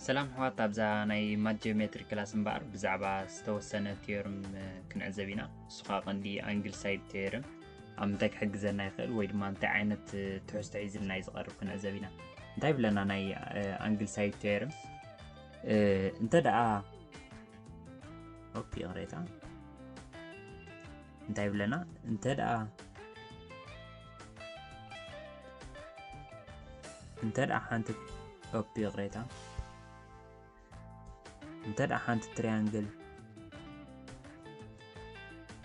ሰላም ኣሕዋት፣ ኣብዛ ናይ ማት ጂኦሜትሪ ክላስ እምበኣር ብዛዕባ ዝተወሰነ ቲዮርም ክንዕዘብ ኢና። እሱ ኸዓ ቀንዲ ኣንግል ሳይድ ቲዮርም ኣብ ምንታይ ክሕግዘና ይኽእል ወይ ድማ እንታይ ዓይነት ትሕዝቶ ሒዝልና እዩ ዝቐርብ ክንዕዘብ ኢና። እንታይ ይብለና ናይ ኣንግል ሳይድ ቲዮርም? እንተ ደኣ ኦፕ ይቕሬታ እንታይ ይብለና? እንተ ደኣ እንተ ደኣ ሓንቲ ኦፕ ይቕሬታ እንተ ደኣ ሓንቲ ትሪያንግል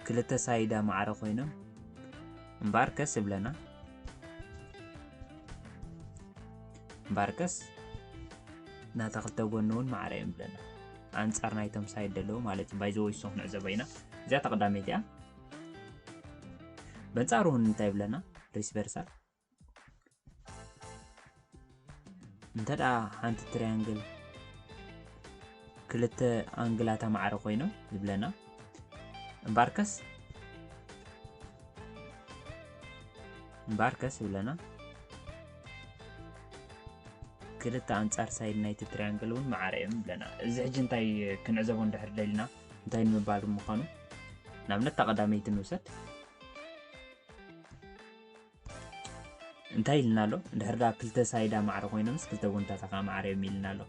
ክልተ ሳይዳ ማዕረ ኮይኖም እምበኣርከስ ይብለና። እምበኣርከስ ናታ ክልተ ጎኒ እውን ማዕረ እዮም ይብለና። ኣንጻር ናይቶም ሳይድ ዘለዉ ማለት እዩ። ባይዘ ወይ እሱ ክንዕዘቦ ኢና። እዚኣ ተቐዳመይቲ እያ። በንጻሩ እውን እንታይ ይብለና? ሪስ ቨርሳል እንተ ደኣ ሓንቲ ትሪያንግል ክልተ ኣንግላታ ማዕረ ኮይኖም ይብለና። እምበኣርከስ እምበኣርከስ ይብለና ክልተ ኣንጻር ሳይድ ናይቲ ትሪያንግል እውን ማዕረ እዮም ይብለና። እዚ ሕጂ እንታይ ክንዕዘቦ እንድሕር ደሊና እንታይ ንምባል ምዃኑ ንኣብነት እታ ቀዳመይቲ ንውሰድ። እንታይ ኢልና ኣሎ? እንድሕር ደኣ ክልተ ሳይዳ ማዕረ ኮይኖምስ ክልተ ጎንታታ ከዓ ማዕረ እዮም ኢልና ኣሎ።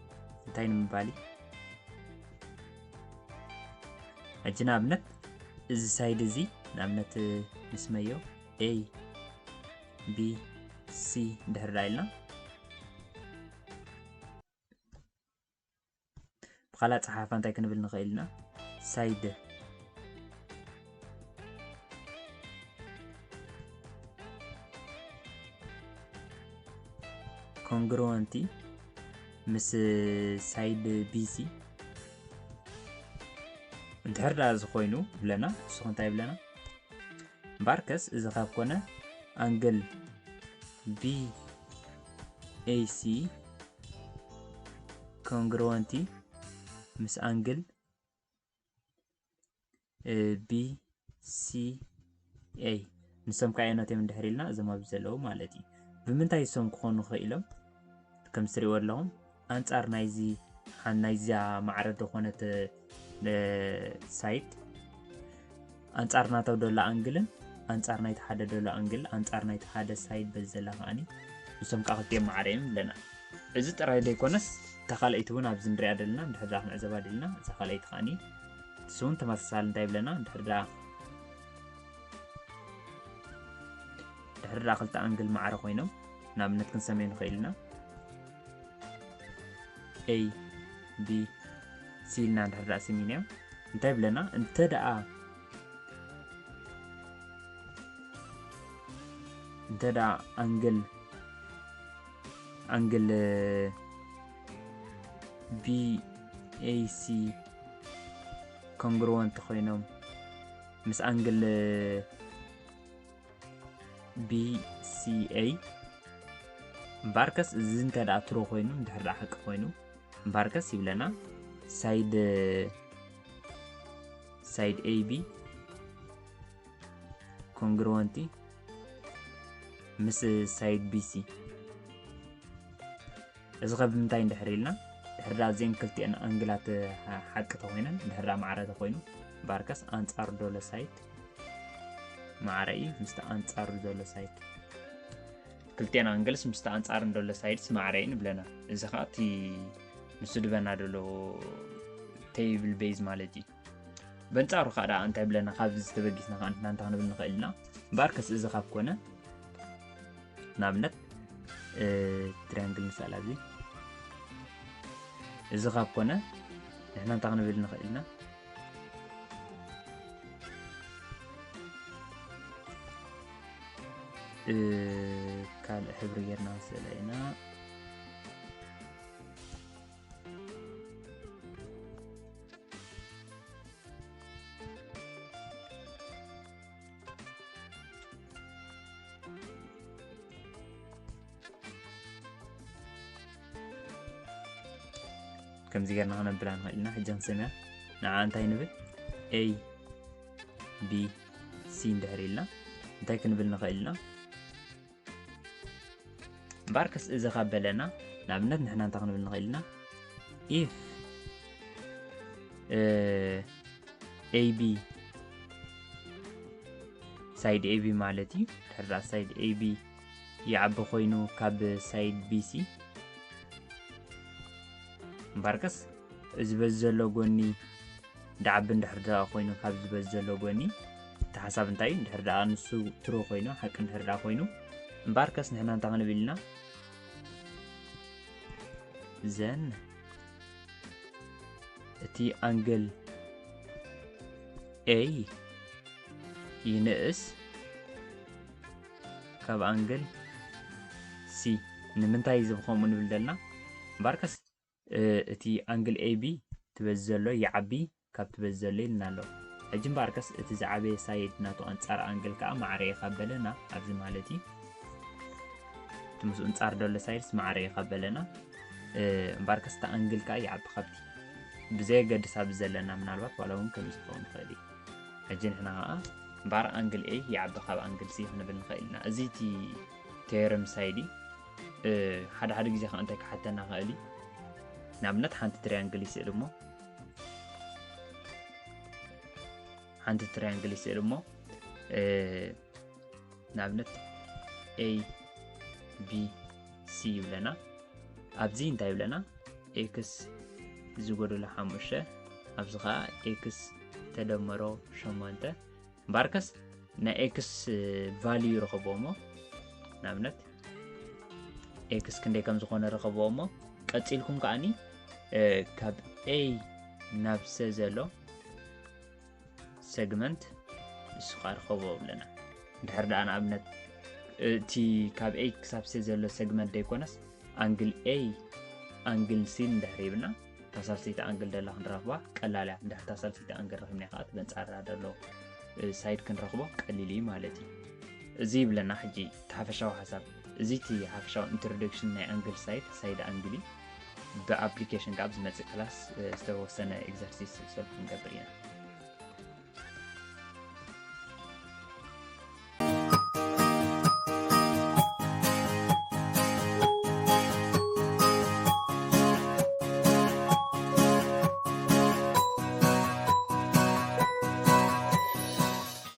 እንታይ ንምባል እዩ? ሕጂ ንኣብነት እዚ ሳይድ እዚ ንኣብነት ምስ መዮ ኤ ቢ ሲ እንድሕር ደኣ ኢልና ብኻልእ ኣጸሓሕፋ እንታይ ክንብል ንኽእል ኢና? ሳይድ ኮንግሩወንቲ ምስ ሳይድ ቢሲ እንድሕር ደኣ እዚ ኮይኑ ብለና፣ ንሱ እንታይ ይብለና? እምበኣርከስ እዚ ካብ ኮነ ኣንግል ቢ ኤ ሲ ኮንግሩወንቲ ምስ ኣንግል ቢ ሲ ኤ ንሶም ከኣ ኣየኖት እዮም እንድሕር ኢልና እዞም ኣብዚ ዘለዉ ማለት እዩ። ብምንታይ እሶም ክኾኑ ክኢሎም? ከም ትሪእዎ ኣለኹም ኣንጻር ናይዚ ሓ- ናይዚኣ ማዕረ ዝኾነት ሳይድ ኣንጻር ናተው ደሎ ኣንግልን ኣንጻር ናይቲ ሓደ ደሎ ኣንግል ኣንጻር ናይቲ ሓደ ሳይድ በዚ ዘላ ከዓኒ ንሶም ከዓ ክልቲኦም ማዕረ እዮም ይብለና። እዚ ጥራይ ዘይኮነስ እታ ካልኣይቲ እውን ኣብዚ ንሪኣ ደለና እንድሕር ደኣ ክንዕዘባ ደሊና እዛ ካልኣይቲ ከዓኒ ንሱ እውን ተመሳሳሊ እንታይ ይብለና እንድሕር ደኣ ድሕሪ ደኣ ክልተ ኣንግል ማዕረ ኮይኖም ንኣብነት ክንሰምዮ ንኽእል ኢና። ኤ ቢ ሲ ኢልና እንድሕር ደኣ ስሚናዮ እንታይ ይብለና? እንተ ደኣ እንተ ደኣ ኣንግል ኣንግል ቢ ኤ ሲ ኮንግሩወንት ኮይኖም ምስ ኣንግል ቢ ሲ ኤ እምበኣርከስ እዚ እንተ ደኣ ትሩ ኮይኑ እንድሕር ደኣ ሓቂ ኮይኑ እምበኣርከስ ይብለና ሳይድ ሳይድ ኤ ቢ ኮንግሩወንቲ ምስ ሳይድ ቢ ሲ እዚ ኸ ብምንታይ እንድሕር ኢልና ድሕር ዳ እዚአን ክልቲአን ኣንግላት ሓቂ ተኾይነን ድሕር ዳ ማዕረ ተኾይኑ እምበኣርከስ ኣንጻሩ ዘሎ ሳይድ ማዕረ እዩ ምስቲ ኣንጻሩ ዘሎ ሳይድ ክልቲአን ኣንግልስ ምስቲ ኣንጻሩ ዘሎ ሳይድስ ማዕረ እዩ ንብለና እዚ ኸዓ እቲ ንሱ ድበና ዘሎ ቴብል ቤዝ ማለት እዩ በንጻሩ ኸዓ ደኣ እንታይ ብለና ካብዚ ዝተበጊስና ኸዓ ንሕና እንታይ ክንብል ንኽእል ኢና እምበኣርከስ እዚ ካብ ኮነ ንኣብነት ትሪያንግል ንስኣል ኣብዚ እዚ ካብ ኮነ ንሕና እንታይ ክንብል ንኽእል ኢና ካልእ ሕብሪ ጌርና ንስእለ ኢና ከምዚ ጌርና ክነብላ ንኽእል ኢና ሕጂ ክንሰምያ ንዓ እንታይ ንብል ኤ ቢ ሲ እንድሕር ኢልና እንታይ ክንብል ንኽእል ኢና እምበኣርከስ እዚ ካብ በለና ንኣብነት ንሕና እንታይ ክንብል ንኽእል ኢና if AB side AB ማለት እዩ። ድሕር ዳኣ side AB ይዓቢ ኮይኑ ካብ side BC እምበርከስ እዚ በዚ ዘሎ ጎኒ ድዓቢ እንድሕር ዳኣ ኮይኑ ካብዚ በዚ ዘሎ ጎኒ እቲ ሓሳብ እንታይ እዩ? እንድሕር ዳኣ ንሱ ትሩ ኮይኑ ሓቂ እንድሕር ዳኣ ኮይኑ እምበርከስ ንሕና እንታይ ክንብል ኢና? ዘን እቲ ኣንግል A ይንእስ ካብ ኣንግል C። ንምንታይ እዚ ብከምኡ ንብል ዘለና? እምበርከስ እቲ ኣንግል AB ትበዚ ዘሎ ይዓቢ ካብ ትበዚ ዘሎ ኢልና ኣሎ። ሕጂ እምበኣርከስ እቲ ዝዓበየ ሳይድ ናቱ ኣንጻር ኣንግል ከኣ ማዕረ እዩ ካብ በለና ኣብዚ ማለት እዩ። እቲ ምስኡ ኣንጻር ዘሎ ሳይድስ ማዕረ እዩ ካብ በለና እምበኣርከስ እቲ ኣንግል ከኣ ይዓቢ ካብቲ ብዘየገድስ ኣብዚ ዘለና ምናልባት ዋላ እውን ከምዚ ክኸውን ይኽእል እዩ። ሕጂ ንሕና ከኣ እምበኣር ኣንግል A ይዓቢ ካብ ኣንግል C ክንብል ንኽእል ኢና። እዚ እቲ ቴርም ሳይድ እዩ። ሓደ ሓደ ግዜ ከኣ እንታይ ክሓተና ኽእል እዩ? ንኣብነት ሓንቲ ትሪያንግል ይስእል እሞ ሓንቲ ትሪያንግል ይስእል እሞ ንኣብነት A B C ይብለና። ኣብዚ እንታይ ይብለና? ኤክስ ዝጎደሎ ሓሙሽተ ኣብዚ ኸዓ ኤክስ ተደመሮ ሸሞንተ እምበኣርከስ ናይ ኤክስ ቫልዩ ይረኸብዎ እሞ ንኣብነት ኤክስ ክንደይ ከም ዝኾነ ረኸብዎ እሞ ቀፂልኩም ከዓኒ ካብ A ናብ C ዘሎ ሰግመንት ንሱ ከዓ ርኸቦ ብለና። እንድሕር ደኣ ንኣብነት እቲ ካብ A ክሳብ C ዘሎ ሰግመንት ዘይኮነስ ኣንግል A ኣንግል C እንድሕር ይብልና እታ ሳልሰይቲ ኣንግል ደላ ክንረኽባ ቀላል እያ። እንድሕር እታ ሳልሰይቲ ኣንግል ረኺብና ከዓ እቲ በንጻራ ዘሎ ሳይድ ክንረኽቦ ቀሊል እዩ ማለት እዩ። እዚ ይብለና ሕጂ እቲ ሓፈሻዊ ሓሳብ እዚ እቲ ሓፈሻዊ ኢንትሮዳክሽን ናይ ኣንግል ሳይድ ሳይድ ኣንግል እዩ። ብኣፕሊኬሽን ካብ ዝመፅእ ክላስ ዝተወሰነ ኤግዘርሲስ ሰልፍ ክንገብር ኢና።